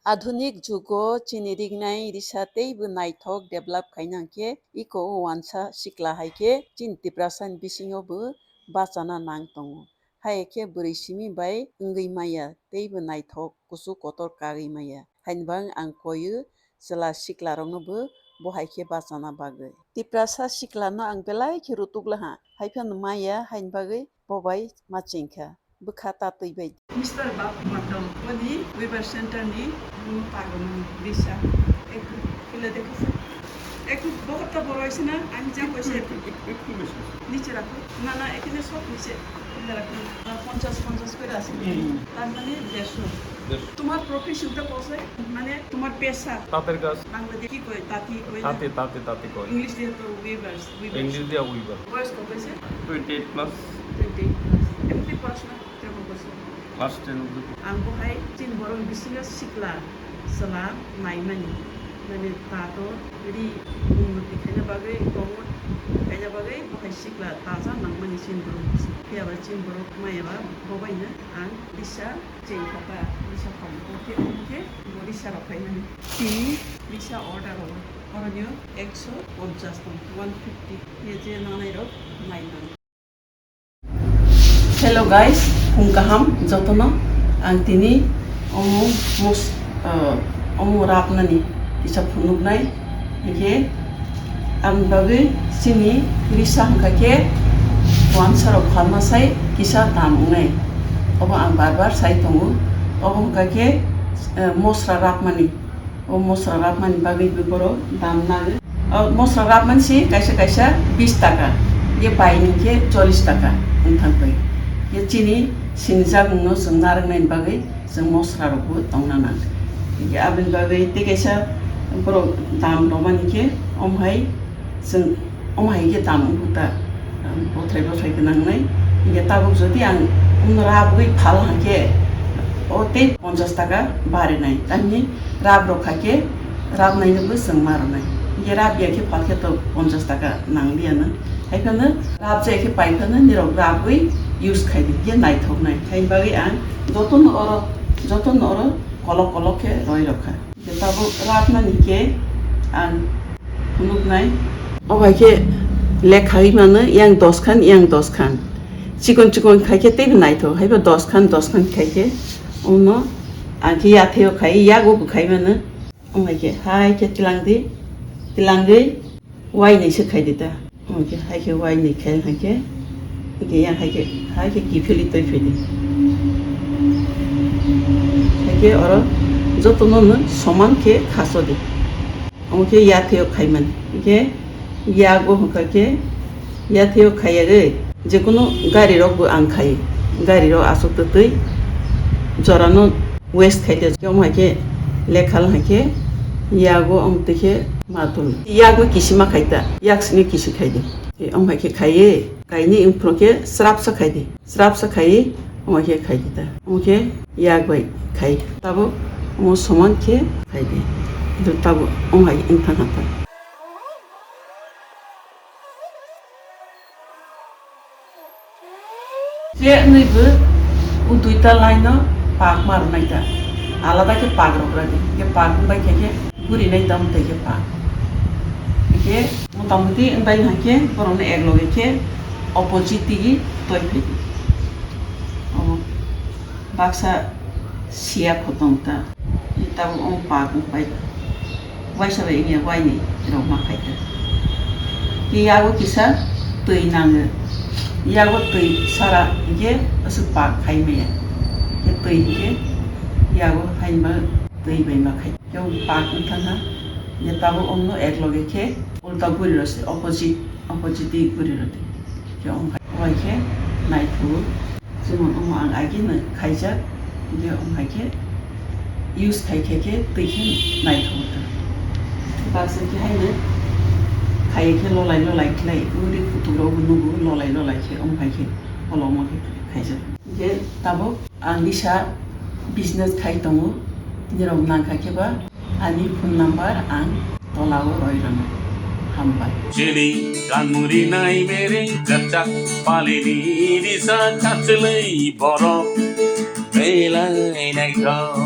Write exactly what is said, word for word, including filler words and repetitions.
Adhunik jugo chini rignai risa teibo naithok develop khaina hwnkhe iko o wansa sikla hai khe chini Tiprasani bisingo bo bachana nang tongo. Hai khe bwrwi simi bai wngwi maya teibo naithok kuchuk kotor kagwi maya. Hainbang ang koiyo chwla siklarokno bo bo hai khe bachana bagwi. Tiprasa siklano ang belai khe rutuk laha, hai phano maya haini bagwi bo bai ma chengkha. Bwkha ta twi bai. Mister Bab Mandal, boni Weaver Center ni, mm, pagomani risa. Ekku khule dekho sir. Ekku bohutta boro hoise na, ami ja hoise. একটু, একটু বেশি আছে। নিচে রাখো। না, না, এখানে সব নিচে খুলে রাখো। আহ, পঞ্চাশ, পঞ্চাশ করে আছে। হুম। তার মানে দেড়শো। দেড়শো। তোমার profession টা কোথায়? মানে তোমার পেশা? তাঁতের কাজ। বাংলাদেশে কি কয়? তাঁতি কয় না? তাঁতি, তাঁতি, তাঁতি কয়। English দিয়ে তো weavers, weavers। English দিয়ে weaver। বয়স কত হয়েছে? Twenty eight plus। Twenty eight plus। এমনি পড়াশোনা কিরকম করছো? Class ten অবধি। Ang bo hai chini borok bisingo sikla chwla naimani, mane tato ri unnoti khaina bagwi, promote khaina bagwi bo hai sikla taja nangmani chini borok bisingo. Phiya ba chini borok maya ba bo bai no ang risa chengkha ta, risa phalngo khe, omo khe bo risa rok khaimani. Tini risa order o, oronio ekso ponchas tong, one fifty. Khe je nanai rok nai nang. Hello guys, phung kaham jotono. Ang tini omo mos-, eh, omo rapnani kisa phunuknai. Hingkhe ang bagwi chini risa hwnkha khe wansa rok phalma sai kisa dam wngnai. Obo ang bar bar sai tongo. Obo hwnkha khe, eh, mosra rapmani. O mosra rapmani bagwi bo borok dam nang. O mosra rapmani si kaisa kaisa bis taka, ye bai ni khe chollish taka wng thang pai. Ye chini sinijak mungno chwng narwknani bagwi chwng mosra rokbo tongna nang. Ye aboni bagwi tei kaisa borok dam rwmani khe omo hai chwng omo hai khe dam wngkha ta, um, bothrai bothrai gwnang wngnai. Hingkhe tabuk jodi ang rabwi phal hwnkhe, o tei ponchas taka barinai. Tamni rab rok kha khe, rab nainokbo chwng ma rwnai. Hingkhe rab ya khe phal khe to ponchas taka nang liya no. Hai phano rab jaya khe pai phano nirok rabwi use khai di, hingkhe naithok nai. Haini bagwi ang jotono oro, jotono oro kolok kolok khe roi rok kha. Tabuk rapnani khe ang phunuknai. O bai khe lekhawi mano, yang dos khan, yang dos khan. Chikon chikon khai khe teibo naithok, haibo dos khan, dos khan khai khe. Omo ang khe yatheo khai, yago bo khai mano. O bai khe hai khe tilang di, tilangwi wainwi se khai di ta. Hwnkhe hai khe wainwi khe, hai khe, hwnkhe yang hai khe, hai khe kiphilwi twi phai di. Hai khe oro jotono no soman khe khaso di. Omo khe yatheo khaimani. Hwnkhe yago hwnkha khe yatheo khaiyagwi, jekunu gari rok bo ang khai. Gari rok aswk twtwi jorano waste khai di. Omo hai khe lekhal hai khe yago omo twi khe ma tul. Yago kisima khai ta, yak simi kisi khai di. Omo hai khe khaiwi, kainwi wngphuru khe srapsa khai di. Srapsa khaiwi, omo hai khe khai di ta. Omo khe yak bai khai. Tabuk omo soman khe khai di. Tabuk omo hai wng thang kha ta. Je nui bo o duita line no pak ma rwnai ta. Alada khe pak rok radi. Khe pak bai khe khe guri nai tam tei khe pak. Khe motamuti bai hai khe borok no ek loge khe opposite digi toi phai di. O baksa siya khotong ta. Tabuk omo pak wng pai, waisa bai wngya waini rok ma khai ta. Khe yago kisa twi nango, yago twi sara hingkhe aswk pak khai maya. Khe twi hingkhe yago hainma twi bai ma khai. Khe omo pak wng thang kha, khe tabuk omo ek loge khe ulta guri rw se opposite, opposite guri rw di. Khe omo hai khe naithugo. Jemon omo ang ageno khaijak, hingkhe omo hai khe use khai khe khe twi khe naithogo ta. Baksa khe haino khaiya khe lolai lolai khlai, uri kutuk rok bo nugo lolai lolai khe, omo hai khe kolokma khe khaijak. Hingkhe tabuk ang bisa business khai tongo, nirok nangkha khe ba. Ani phone number ang tolao roi rwno. Hambai. Chini kanmuri nai mereng chapchak palini risa kachelei borok belai naithok.